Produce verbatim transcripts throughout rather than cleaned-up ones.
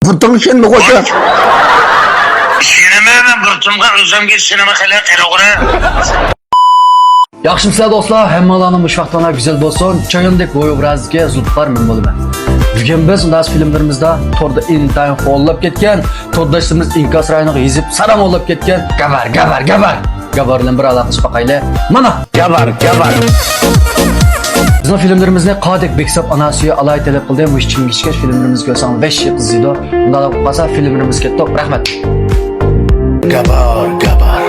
بۇرتۇڭغا ئىشەنمە، خوجام. ئىشىنىمەن مەن بۇرتۇمغا، ئۆزۈمگە ئىشىنىمەن، خېلى قېرىغۇرە. ياخشىمۇسىلەر دوستلار؟ ھەممىڭلارنىڭ مۇشۇ ۋاقتىڭلار گۈزەل بولسۇن. چاياندەك روھى ئوبرازدىكى زۇلپىقار مەن بولىمەن. بۈگۈن بىز مۇنداق فىلىملىرىمىزدا توردا ئىنتايىن قوللاپ كەتكەن، تورداشلىرىمىز ئىنكاس رايونىغا يېزىپ سالام يوللاپ كەتكەن گابار، گابار، گابار. گابار بىلەن بىر ئالاقىلىشىپ باقايلى. مانا! گابار، گابار. بىزنىڭ فىلىملىرىمىزنى قادەك بېكىساپ ئانا سۈيى ئالاي تەلەپ قىلدى. مۇشۇ چىڭ كىچىكەش فىلىملىرىمىزنى كۆرسەڭ ۋەھشىي قىزىيدۇ. ئۇنداق بولۇپ قالسا فىلىملىرىمىز كەتتۇق. رەھمەت. گابار، گابار.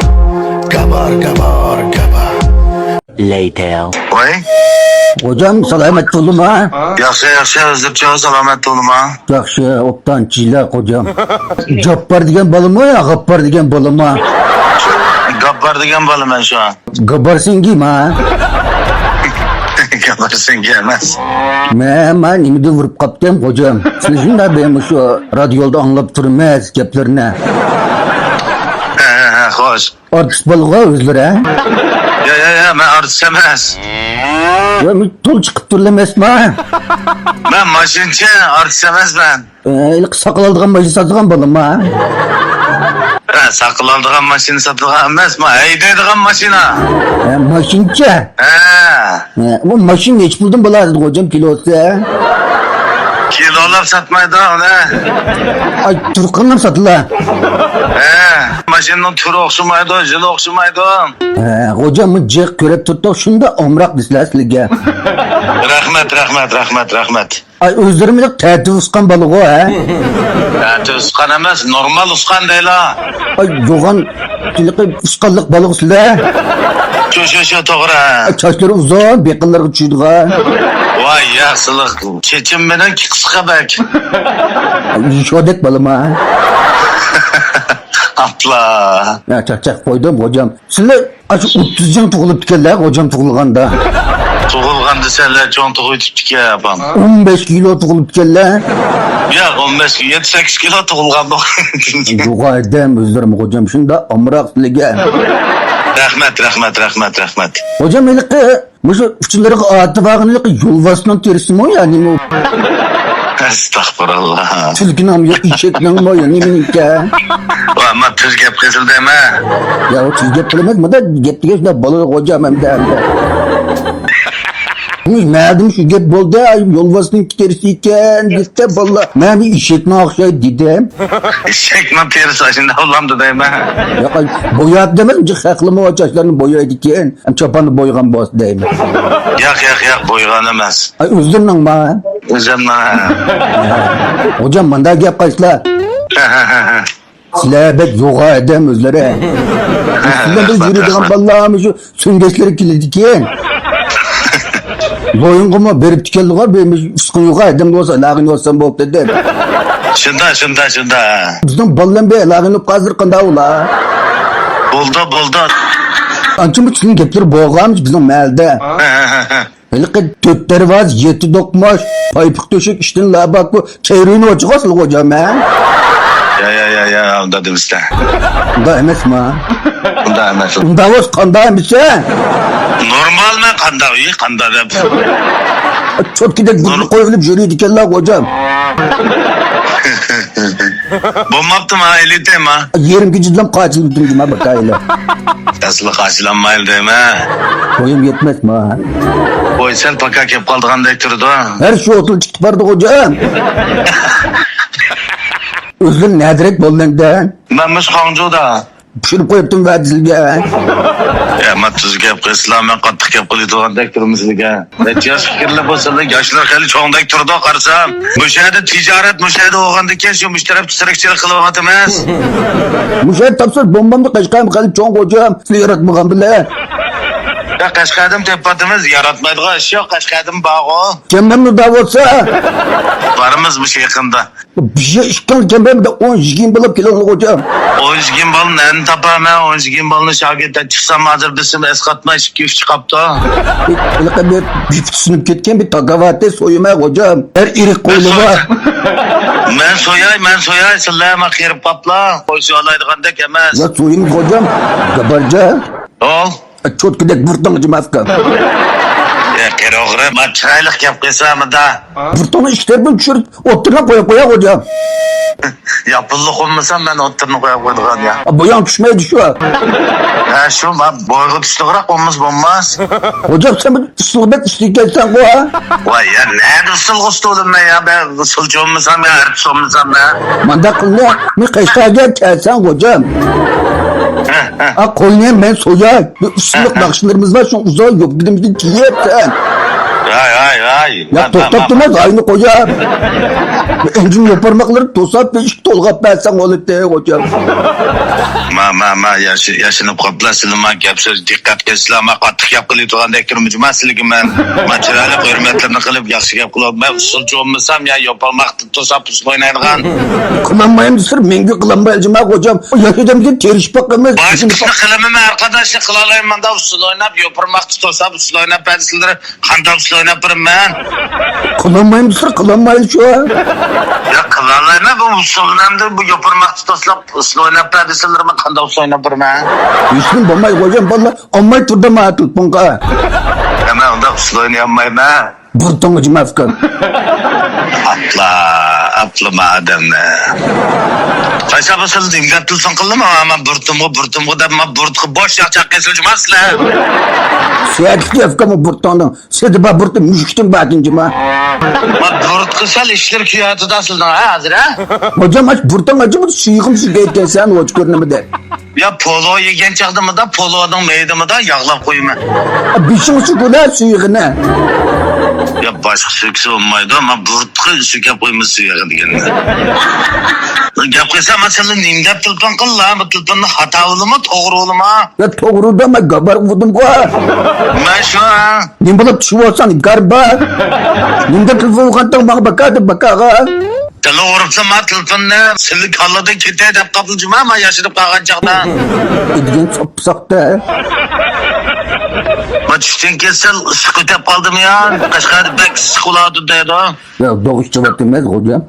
گابار، گابار، گابار. Later. ۋاي. خوجام، سالامەت بولدۇما؟ ياخشى، ياخشى، ھۆزۈرچۇ، سالامەت بولدۇما؟ ياخشى، ئوبدان چىلە، خوجام. جاپپار دېگەن بالىمۇ يا غاپپار دېگەن بالىمۇ؟ گاپپار دېگەن بالىمەن شۇ. گابار سېڭگىما؟ گابار سېڭگى ئەمەس. مەن، مەن نېمىدە ئۇرۇپ قاپتىم، خوجام؟ سىلى شۇنداق بىر مۇشۇ رادىيودا ئاڭلاپ تۇرىمىز گەپلىرىنى. ھە، ھە، ھە، خوش. ئارتىس بالىغۇ ئۆزلىرى، ھە؟ يا، يا، يا، مەن ئارتىس ئەمەس. يا، مەن تول چىقىپ تۇرلا ئەمەسما؟ مەن ماشىنىچى، ئارتىس ئەمەسمەن. ئە، ھېلىقى ساقال ئالىدىغان ماشىنا ساتىدىغان بالىما؟ ھە، ساقال ئالىدىغان ماشىنا ساتىدىغان ئەمەس، مەن ھەيدەيدىغان ماشىنا. ھە، ماشىنىچى؟ ھە. ھە، ئۇ ماشىنا نەچچە پۇلدىن بولىدۇ، خوجام، كىلوسى؟ كىلولاپ ساتمايدۇ ئۇنى. ئاي، تۇرقىنىم ساتىلا. ھە، ماشىنىنىڭ تۈرى ئوخشىمايدۇ، يىلى ئوخشىمايدۇ. ھە، خوجام، بۇ جىق كۆرۈپ تۇردۇق، شۇنداق ئامراق دېسىلە سىلىگە. رەھمەت، رەھمەت، رەھمەت، رەھمەت. ئاي، ئۆزلىرىمۇ تەتۈر ئۇسقان بالىغۇ، ھە؟ تەتۈر ئۇسقان ئەمەس، نورمال ئۇسقان دەيلا. ئاي، يوغان، ھېلىقى ئۇسقانلىق بالىغۇ سىلە. شۇ، شۇ، شۇ، توغرا. ئاي، چاچلىرى ئۇزۇن، بېقىنلىرىغا چۈشىدىغان. ۋاي، ياق، سىلىق. چېچىم مېنىڭكى قىسقا بەك. ئاي، يېشىۋادەك بالىما. ئاپلا. ھە، چاقچاق قويدۇم، خوجام. سىلەر ئاشۇ ئوتتۇز جىڭ تۇغۇلۇپتىكەنلەر، خوجام تۇغۇلغاندا. تۇغۇلغان دېسەلەر، چوڭ تۇغۇۋېتىپتىكەن، ئاپام. ئون بەش كىلو تۇغۇلۇپتىكەنلەر. ياق، ئون بەش، يەتتە، سەككىز كىلو تۇغۇلغان بۇ. يوغان ئادەم ئۆزلىرىمۇ، خوجام، شۇنداق ئامراق سىلىگە. رەھمەت، رەھمەت، رەھمەت، رەھمەت. خوجام، ھېلىقى مۇشۇ ئۇچلىرىغا ئارتىپ ئالغان ھېلىقى يولۋاسنىڭ تېرىسىمۇ يا نېمە ئۇ؟ ئەستەغپۇرۇللا. تۈلكىنىڭمۇ يا ئېشەكنىڭمۇ يا نېمىنىڭكى؟ ۋا، ما تۈز گەپ قىلسىلا دەيمەن. يا، ئۇ تۈز گەپ قىلىمىز، مۇنداق گەپ دېگەن شۇنداق بولىدۇ، خوجام، ئەمدى، ئەمدى. مەدىم شۇ گەپ بولدى، يولۋاسنىڭ تېرىسى ئىكەن، دېسە، بالىلار، مەن ئېشەكنىڭ ئوخشايدۇ دېدىم. ئېشەكنىڭ تېرىسى ئاشۇنداق بولامدۇ دەيمەن. ياق، بوياپ دېمەز، خەقلىمۇ چاچلىرىنى بويايدىكەن. چاپاننى بويىغان بولسا دەيمەن. ياق، ياق، ياق، بويىغان ئەمەس. ئاي، ئۆزلىرىنىڭما؟ ئۆزۈمنىڭ. خوجام، مانداق گەپ قىلسىلا. سىلەر بەك يوغان ئادەم ئۆزلىرى. سىلەر بىز يۈرىدىغان بالىلار مۇشۇ سۆڭگەچلىرى كېلىدىكەن. لويۇنغىمۇ بېرىپتىكەنلىغۇ، بىر مۇشۇ ئۇسقۇن يوغان ئادەم بولسا، لاغىن بولسام بوپتۇ دەپ. شۇنداق، شۇنداق، شۇنداق. بىزنىڭ بالىلار بىر لاغىن بولۇپ قالسا قانداق بولا؟ بولدى، بولدى. ئانچە مۇنچە گەپلىرى بولغانمىش بىزنىڭ مەھەللىدە. ھە، ھە، ھە، ھە. ھېلىقى تۆت دەرۋازا، يەتتە دوقماش، پايپىق تۆشەك، ئىشتىن لاباكۇ، كەيرىنى ئوچۇغاس خوجام، ھە؟ يا، يا، يا، يا، ئۇنداق دېمىسىلە. ئۇنداق ئەمەسما؟ ئۇنداق ئەمەس. ئۇنداق بولسا قانداق ئەمىسە؟ نورمالمەن، قانداق، ئى، قانداق دەپ. چوتكىدەك بۇرنى قويۇۋېلىپ يۈرىدىكەنلا خوجام. بولماپتىما، ئېلىتەيما؟ يېرىم كېچىدىلا قاچىلىپ تۇردۇم، باقايلى. ئەسلى قاچىلانمايلى دەيمەن. بويۇم يەتمەسما؟ بوي سەل پاكا كېلىپ قالىدىغاندەك تۇرىدۇ. ھەر شۇ ئوتۇل چىقىپ بارىدۇ خوجام. ئۆزلىرى نەدىرەك بولدى ئەمدى؟ مەن مۇشۇ خاڭجۇدا. پىشۇرۇپ قويۇپتىم ۋەدىسىگە. يا، ما تۈز گەپ قىلسىلا، مەن قاتتىق گەپ قىلىدىغاندەك تۇرىمىز دېگەن. نەچچە ياش پىكىرلەپ بولسىلا، ياشلار خېلى چوڭدەك تۇرىدۇ، قارىسام. مۇشۇ يەردە تىجارەت، مۇشۇ يەردە بولغاندىكىن، شۇ مۇشۇ تەرەپتە تىرىكچىلىك قىلىۋاتىمىز. مۇشۇ يەردە تاپسا بومبامنى قەشقەرگە خېلى چوڭ خوجام، سىلى ياراتمىغان بىلەن. يا، قەشقەردىمۇ تېپىۋاتىمىز، ياراتمايدىغان ئىش يوق، قەشقەردىمۇ بارغۇ. كەممەمنى دەۋاتسا. بارىمىز مۇشۇ يېقىندا. بىر ئىككىڭ كەمبەمدە ئون يىگىرمە بولۇپ كېلىڭ خوجام. ئون يىگىرمە بالىنى نەدىن تاپارمەن؟ ئون يىگىرمە بالىنى شاگىرتتىن چىقسام، ھازىر بىسىم ئەسقاتماي ئىككى ئۈچ چىقاپتۇ. ھېلىقى بىر بىپۇت سۇنۇپ كەتكەن بىر تاكاۋاتى سويىمەن خوجام. ھەر ئېرىق قويلىغا. مەن سوياي، مەن سوياي، سىلەر ماڭا قېرىپ قاپلا. قوي سويالايدىغاندەك ئەمەس. يا سويىمىز خوجام. گابارجا. ئول. چوتكىدەك بۇرتاڭ جىماسكا. قېرى ئوغرى، ما چىرايلىق گەپ قىلسا مۇندا. بۇرۇتۇڭنى ئىككى تەرىپىنى چۈشۈرۈپ، ئوتتۇرىغا قويۇپ قوياي، خوجام. ياپونلۇق بولمىسام، مەن ئوتتۇرىنى قويۇپ قويىدىغان يا. بۇياڭ چۈشمەيدۇ شۇ. ھە، شۇ، ما بويغا تۇشلۇقراق بولمىسا بولماس. خوجام، سەن بىر ئۇسسۇلغا بەك ئۇستا ئىكەنسەن غۇ. ۋاي يا، نەدە ئۇسسۇلغا ئۇستا بولىمەن يا، مەن ئۇسسۇلچى بولمىسام يا، ئارتىس بولمىسام يا. مانداق قىلما، مەن قەشقەرگە كەلسەڭ خوجام. ھە، ھە. ئا، قولنى مەن سوياي. بىر ئۇسسۇللۇق ناخشىلىرىمىز بار، شۇ ئۇزاق يوپكىلىرىمىزنى كىيىپ سەن. ھاي، ھاي، ھاي. يا، توختاپ تۇرماي، ھاينى قوياي. ئەنجۈم يوپۇرماقلىرى توساپ، بىر ئىككى تولغاپ بەرسەڭ بولاتتى خوجام. ما، ما، ما، ياش-، ياشىنىپ قاپلا، سىلىما گەپ سۆز دىققەت قىلسىلا، ما قاتتىق گەپ قىلىۋاتىدىغاندەك تۇرمىدىما سىلىگە مەن. ما چىرايلىق ھۆرمەتلىرىنى قىلىپ، ياخشى گەپ قىلىپ، مەن ئۇسسۇلچى بولمىسام يا يوپۇرماقتا توساپ ئۇسسۇل ئوينايدىغان. قىلالمايمىز، سىر مەڭگۈ قىلالمايمىز، جۇما خوجام. ياش ئادەمگە تىرىشىپ باقىمىز. باشقىسىنى قىلىمەن ئارقىداشلىق قىلالايمەن، مۇنداق ئۇسسۇل ئويناپ، يوپۇرماقتا توساپ ئۇسسۇل ئويناپ بەرسىلىرى، قانداق ئۇسسۇل ئويناپ بېرىمەن؟ قىلالمايمىز، سىر قىلالمايمىز شۇ. يا قىلالايمەن، بۇ ئۇسسۇلنى ئەمدى بۇ يوپۇرماقتا توساپ ئۇسسۇل ئويناپ بەرسىلىرى، مەن قانداق ئۇسسۇل ئويناپ بېرىمەن؟ ھېچنېمە بولماي خوجام، بالىلار ئالماي تۇردى ما تېلېفونغا. يا مەن ئۇنداق ئۇسسۇل ئوينىيالمايمەن. بۇرۇتۇڭغا جىمەسكەن. ئاپلا، ئاپلىما ئادەمنى. قايسى بولسا نېمە گەپ تېلېفون قىلدىم، مانا بۇرۇتۇمغا، بۇرۇتۇمغا دەپ، مانا بۇرۇتقا بوش ياق چاققان سۆزلىمەسىلەر. سەتلىك ئەپكەمۇ بۇرۇتۇڭنىڭ. سېدى بار بۇرۇتى مۈشۈكتىن بار جىما. مانا بۇرۇتقا سەل ئىشلىرى كۈيەتىدە سىلىنىڭ، ھە، ھازىر، ھە؟ خوجام، ئاش بۇرۇتۇڭ ئاچىمۇ سۈيىقىم سۈيگەيتكەنسەن، ھوچ كۆرۈنمىدى. يا پولۇ يېگەن چاغدا مۇدا، پولۇنىڭ مەيدىمىدا ياغلاپ قويىمەن. بېشىڭ سۈكۈلە سۈيىغىنى. يا باشقا سۈكسە بولمايدۇ، مانا بۇرۇتقا سۈكەپ قويمىسا سۈيىغى دېگەننى. گەپ قىلسا، مەسىلەن، نېمە دەپ تېلېفون قىللا؟ بۇ تېلېفوننىڭ خاتا بولىمۇ، توغرا بولىمۇ؟ يا توغرىدا مەن گابار قىلدىمغۇ. مەن شۇ. نېمە بولۇپ چۈشۈپ ئالساڭ، گاربا. نېمە دەپ تېلېفون قىلغانتىڭ ماڭا باكا دەپ باكاغا. تېلېفون ئۇرۇپسا، ما تېلېفوننى سىلى كاللىدىن كېتەي دەپ قاپلا جۇما، ما ياشىنىپ قالغان چاغدا. دېگەن ساپساقتا. ما چۈشتىن كېيىن سەل ئىسسىق ئۆتۈپ قالدىم يا. قەشقەردە بەك ئىسسىق بولىدۇ دەيدۇ. يا، دوغۇش چىۋاتىمىز خوجام.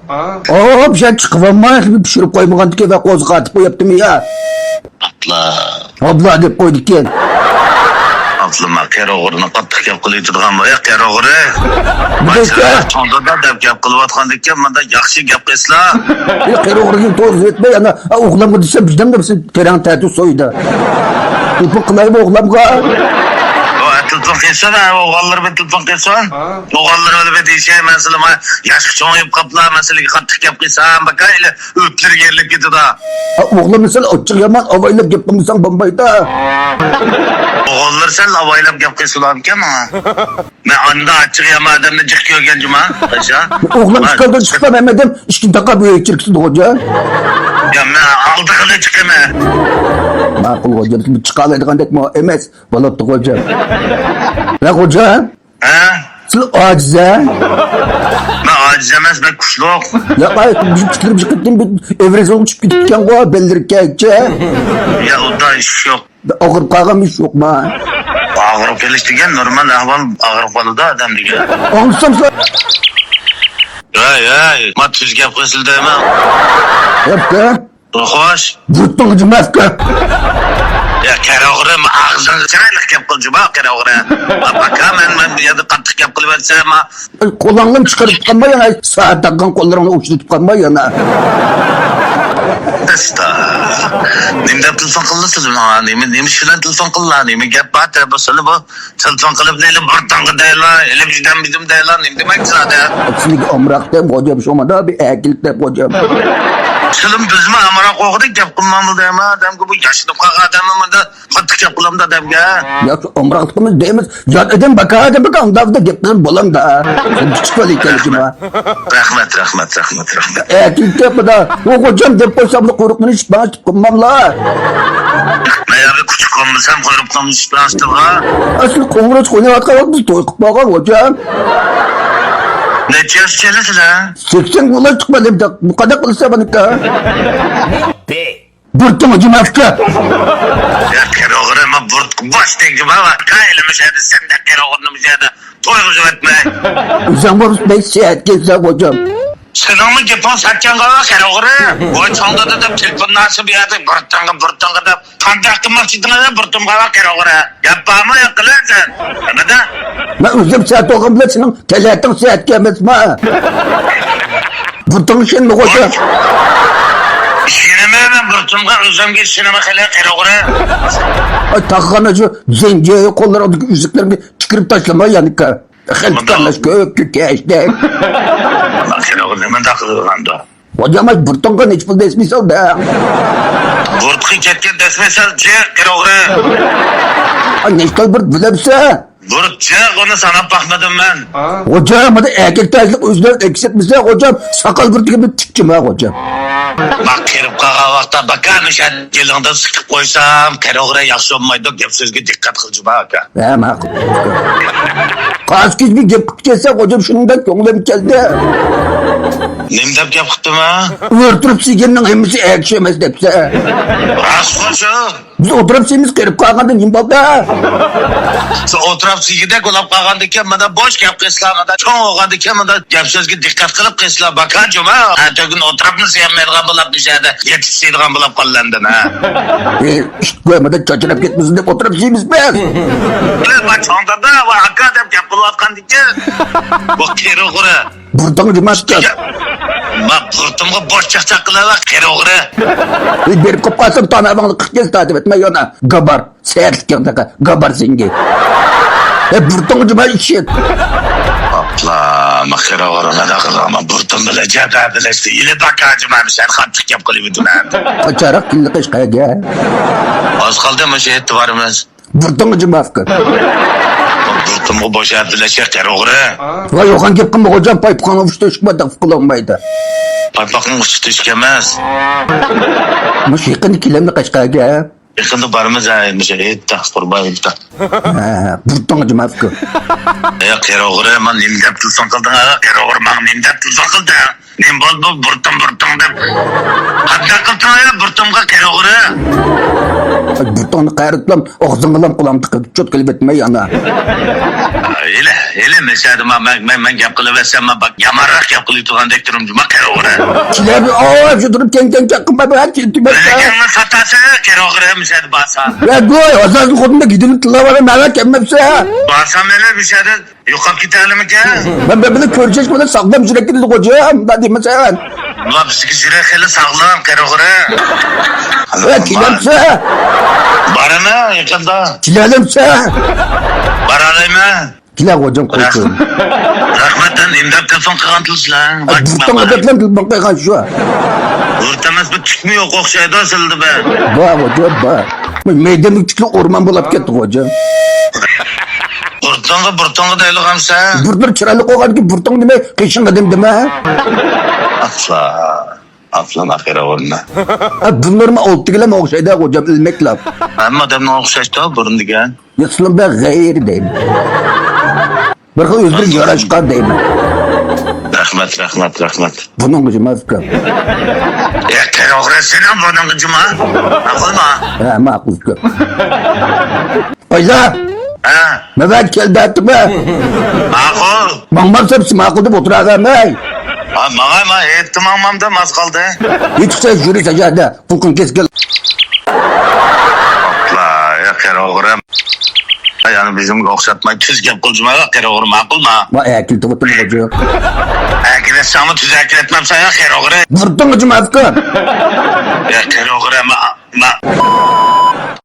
ئوپ، يا چىقىۋالماي، پىشۇرۇپ قويمىغاندىكىن ۋە قوزغىتىپ قويۇپتىمۇ يا. ئاپلا. ئابلا دەپ قويدىكەن. ئاپلىما، قېرى ئوغرىنى قاتتىق گەپ قىلىۋېتىدىغان بۇ، ئەي، قېرى ئوغرى. بۇ دەيسە. چوڭدۇردا دەپ گەپ قىلىۋاتقاندىكەن، مۇنداق ياخشى گەپ قىلسىلا. ئەي، قېرى ئوغرىنى توغرا ئېيتمەي، ئەنە، ئوغلامغا دېسە، بىردەم دەپ سېنى پېرەڭ تەتۈ سويدا. تېلېفون قىلايمۇ ئوغلامغا؟ ئۇ، تېلېفون قىلسۇن، ئوغۇللىرى بىلەن تېلېفون قىلسۇن. ئوغۇللىرى بىلەن دېيىشەي، مەن سىلىما ياشقا چوڭىيىپ قاپلا، مەن سىلىگە قاتتىق گەپ قىلسام، باكا، ئۆپلىرى يېرىلىپ كېتىدۇ. ئوغلۇم سەل ئاچچىق يامان ئاۋايلاپ گەپ قىلمىساڭ بولمايدۇ. ئوغۇللار سەل ئاۋايلاپ گەپ قىلسىلامكەن ماڭا. مەن ئاندا ئاچچىق يامان ئادەمنى جىق كۆرگەن جۇما. ئوغلۇم ئىشكالدىن چىقسا مەمەدەم ئىشتىن تاقاپ ئۆيگە چىركىسىدى خوجا. يا مەن ئالدىغىنى چىقىمەن. ماقۇل خوجا، بىز چىقالايدىغاندەكمۇ ئەمەس. بولۇپتۇ خوجا. ۋە خوجا. ھە؟ سىلى ئاجىز ھە؟ مەن ئاجىز ئەمەس، مەن كۈچلۈك. ياق، ئاي، بىر پىكرىم چىقىپتىن بىر ئېۋرېزغا چۈشۈپ كېتىپتىكەنغۇ، بەللىرى كەكچە. يا، ئۇنداق ئىش يوق. ئاغرىپ قالغان ئىش يوقما؟ ئاغرىپ قېلىش دېگەن نورمال ئەھۋال، ئاغرىپ قالىدۇ ئادەم دېگەن. ئاڭلىسام سىلەر. ھەي، ھەي، ما تۈز گەپ قىلسىلا دەيمەن. گەپكە؟ خوش. بۇرۇتۇڭ جىماسكا. يا، قېرى ئوغرى، ما ئاغزىڭغا چىرايلىق گەپ قىل جۇما، قېرى ئوغرى. ما باكا، مەن، مەن بۇ يەردە قاتتىق گەپ قىلىۋەتسەم، ما قولۇڭلارنى چىقىرىپ قالماي، يەنە سائەت تاققان قوللىرىڭنى ئوخشىتىپ قالماي يەنە. ئەستا. نېمە دەپ تېلېفون قىلدى سىز ماڭا؟ نېمە، نېمە ئىش بىلەن تېلېفون قىلدى؟ نېمە گەپ بار؟ تېلېفون قىلىپ، نېلى بىر تاڭغا دەيلا، ھېلى بىردەم بىدىم دەيلا، نېمە دېمەكچى زادى؟ سىلىگە ئامراق دەپ غوجام، شۇڭا مانا بىر ئەركىلىك دەپ غوجام. سىلىم بىزمۇ ئامراق ئوغرى گەپ قىلمامدۇ دەيما، ئادەمگە بۇ ياشىنىپ قالغان ئادەممۇ مۇنداق قاتتىق گەپ قىلامدۇ ئادەمگە؟ ياق، ئامراقلىقىمىز دەيمىز. يات ئادەم باكا ئادەم باكا ئۇنداق گەپ قىلىپ بولامدا. سەن كىچىك بالا ئىكەنلىكىڭ بار. رەھمەت، رەھمەت، رەھمەت، رەھمەت. ئەتىگە گەپىدا، ئۇ خوجام دەپ قويساملا قۇيرۇقنى ئىشىپ ماڭا ئىشىپ قىلماملا. مەن يەردە كۈچۈك قويمىسام قۇيرۇقنى ئىشىپ ماڭا ئىشتىغا. ئەسلى قوڭغۇراق ئويناۋاتقان ۋاقىت بىز توي قىلىپ بولغان خوجام. نەچچە ياشقا كېلىسىلەر؟ سەكسەن بولۇشتۇق مەن دەپ، بۇ قانداق قىلسا بۇنىكى؟ بۇرۇتۇڭ جىماسكا. يا قېرى ئوغرى، ما بۇرۇتقا باش تەگدى ما، قايلى مۇشەدە سەندە قېرى ئوغرىنى مۇشەدە تويغۇزۇۋەتمەي. ئۆزۈڭ بولسا بەك سەت كەلسە خوجام. سېنىڭمۇ گېپىڭ سەتكەنغا قېرى ئوغرى. ۋاي چوڭ دادا دەپ تېلېفون ناسى بۇ يەردە بىر تىڭغا، بىر تىڭغا دەپ قانداق قىلماقچى ئىدىڭ بىر تىڭغا قېرى ئوغرى؟ گەپ بارمۇ يوق قىلە سەن؟ نېمىدە؟ مەن ئۆزۈم سەت بولغان بىلەن سېنىڭ تەلەتىڭ سەتكەن ئەمەسما. بىر تىڭغا ئىشەنمە خوجا. ئىشىنىمەن مەن بىر تىڭغا، ئۆزۈمگە ئىشىنىمەن خېلى قېرى ئوغرى. ئاي تاغقان شۇ زەنجىر قوللىرىڭدىكى ئۈزۈكلىرىمگە تۈكۈرۈپ تاشلىما يەنىكا. خېلى تەڭلەش كۆپ كۆكەشتەك. قېرى ئوغرى نېمانداق قىلغاندۇ؟ خوجام، بىر تىڭغا نەچچە پۇل دەسمەي سال دە. بۇرۇتقا كەتكەن دەسمەي سال جىق قېرى ئوغرى. نەچچە بۇرۇت بىلەمسە؟ بۇرۇت جىق، ئۇنى ساناپ باقمىدىم مەن. خوجام، مانا ئەركەك تەجلىك ئۆزلەر ئەكسەتمىسە خوجام، ساقال بۇرۇتىغا بىر تىكچىما خوجام. باق قېرىپ قالغان ۋاقىتتا باكا مۇشۇ يېلىڭدا سىقىپ قويسام قېرى ئوغرى ياخشى بولمايدۇ، گەپ سۆزگە دىققەت قىل جۇما ئاكا. ھە، ماقۇل. قاسكىچ بىر گەپ قىلىپ كەتسە، خوجام، شۇنداق كۆڭلۈم كەلدى. نېمە دەپ گەپ قىپتىمەن؟ ئۆلتۈرۈپ سىگىرنىڭ ھەممىسى ئەكىشى ئەمەس دەپسە. راستقۇ شۇ. بىز ئولتۇرۇپ سىيمىز قېرىپ قالغاندىن نېمە بولدى؟ شۇ ئولتۇرۇپ سىيگۈدەك بولاپ قالغاندىكىن، مانا بوش گەپ قىلسىلا، مانا چوڭ بولغاندىكىن، مانا گەپ سۆزگە دىققەت قىلىپ قىلسىلا، باكا جۇما. ئەتە كۈن ئولتۇرۇپمۇ سىيالمايدىغان بولاپ، بىر يەردە يېتىپ سىيىدىغان بولاپ قالىلا ئاندىن، ھە. ئىت كۆرمىدى چاچراپ كەتمىسۇن دەپ ئولتۇرۇپ سىيمىز بىز. بىز ما چوڭ دادا ۋە ئاكا دەپ گەپ قىلىۋاتقاندىكىن، بۇ قېرى ئوغرى. بۇرۇتۇڭ جۇما ئىكەن. ما بۇرۇتۇمغا بوش چاقچاق قىلىۋەر قېرى ئوغرى. بېرىپ قوپ قالسام تانا ئاۋاڭلىق قىلىپ كەلسە تارتىپ ئەتمە يانا. گابار. سەتلىك ياغداقا. گابار سېنىڭكى. ئە بۇرۇتۇڭ جۇما ئىشىت. ئاپلا، ما قېرى ئوغرى نەدە قىلغان، ما بۇرۇتۇم بىلەن جەبە بىلەشتى. ئىلى باكا جۇما بىشەن قاتتىق گەپ قىلىۋېتىمەن. قاچاراق كۈنلۈك ئىشقاگە. ئاز قالدى مۇشۇ ئېتىبارىمىز. بۇرۇتۇڭغا جىماف كىر. بۇرۇتۇمغا بوش ھەپىلەشكە قېرى ئوغرى. ۋاي يوغان گەپ قىلما خوجام، پاي پۇقاڭغا ئۇشتۇشۇپ ما دەپ قىلالمايدۇ. پايپاقنىڭ ئۇشتۇشۇپ ئەمەس. مۇشۇ يېقىندا كېلەمدۇ قەشقەرگە؟ يېقىندا بارىمىز ھە، مۇشۇ ھېيتتا، قۇربان ھېيتتا. ھە، بۇرۇتۇڭغا جىماف كىر. ئەي قېرى ئوغرى، ماڭا نېمە دەپ تېلېفون قىلدىڭ ھە؟ قېرى ئوغرى، ماڭا نېمە دەپ تېلېفون قىلدىڭ؟ نېمە بولدى بۇ بۇرۇتۇڭ بۇرۇتۇڭ دەپ؟ قانداق قىلدىڭ يا بۇرۇتۇمغا قېرى ئوغرى؟ بۇرۇتۇڭنى قەرىتلەم ئاغزىڭغىلام قۇلام تىقىپ چوت قىلىپ ئۆتمەي ئانا. ھېلى، ھېلى مەسەدە مەن، مەن، مەن گەپ قىلىۋەرسەم مەن بەك يامانراق گەپ قىلىۋېتىدىغاندەك تۇرۇمجۇما قېرى ئوغرى. كىشىلەر بىر ئاۋاز يۇتۇرۇپ كەڭ كەڭ چاققىما بەك كېلىپ بىلمەسە. بىلگەننى ساتاسەن قېرى ئوغرى مەسەدە بارسا. ۋە گوي ھازازنى خوتۇندا گىدىنى تىللاۋالە مەۋە كەممەپسە. بارسام مەنە مەسەدە يوقاپ كېتەلىمىكەن؟ مەن بىر بىلەن كۆرۈشۈش بىلەن ساغلام يۈرەك كېلىدى خوجام، مۇنداق دېمىسەن. ۋا بىزدىكى يۈرەك خېلى ساغلام قېرى ئوغرى. ۋە كېلەمسە؟ بارىمەن يېقىندا. كېلەلەمسە؟ بارالايمەن. كېلە خوجام قويسۇن. رەھمەت، رەھمەت، ئەمدى ئىمداد تېلېفون قىلغان تۇرسىلەر. بۇرۇتۇڭ ئادەتلەن تېلېفون قىلغان شۇ. بۇرۇت ئەمەس، بىر تۈكمۇ يوق ئوخشايدۇ سىلىدە بىر. بار خوجام بار. مەيدەملىك تۈكلۈك ئورمان بولاپ كەتتى خوجام. بۇرۇتۇڭغا، بۇرۇتۇڭغا دەيدىغانسەن. بۇرۇتلىرى چىرايلىق بولغاندىكىن بۇرۇتۇڭ دېمەي قېشىڭغا دېمە. ئاپلا، ئاپلا ئاخىرى ئورنى. بۇلارمۇ ئولتۇرغىلى ئوخشايدۇ خوجام ئىلمەكلەپ. ھەممە ئادەمنىڭ ئوخشاشتۇ بۇرۇن دېگەن. ياسىلىم بەك غەيرىي دەيمەن. بىر خىل ئۆزلىرى ياراشقان دەيمەن. رەھمەت، رەھمەت، رەھمەت. بۇنىڭغا جىماف كۆپ. يا قېرى ئوغرى سېنىڭ بۇرنۇڭغا جىما. ماقۇلما؟ ھە، ماقۇل كۆپ. ئايزا! ھە؟ مەۋەت كەلدى ئەتتىمە. ماقۇل. ماڭمامسەن ماقۇل دەپ ئولتۇراۋەرمەي. ھا، ماڭاي، ماڭاي، ئېيتتى ماڭمامدىم ئاز قالدى. يېتىكسە يۈرۈش ئەجەدە. پۇلقىڭ كەسكىل. ئاپلا، يا قېرى ئوغرى. يەنە بىزنىڭگە ئوخشاتماي تۈز گەپ قىلجىما، قېرى ئوغرى ماقۇلما؟ ما ئەكىلتىۋاتىمەن غوجا. ئەكىلەتسەڭمۇ تۈز ئەكىلەتمەمسەن يا قېرى ئوغرى. بۇرۇتۇڭغا جىماف كىر. يا قېرى ئوغرى ما، ما.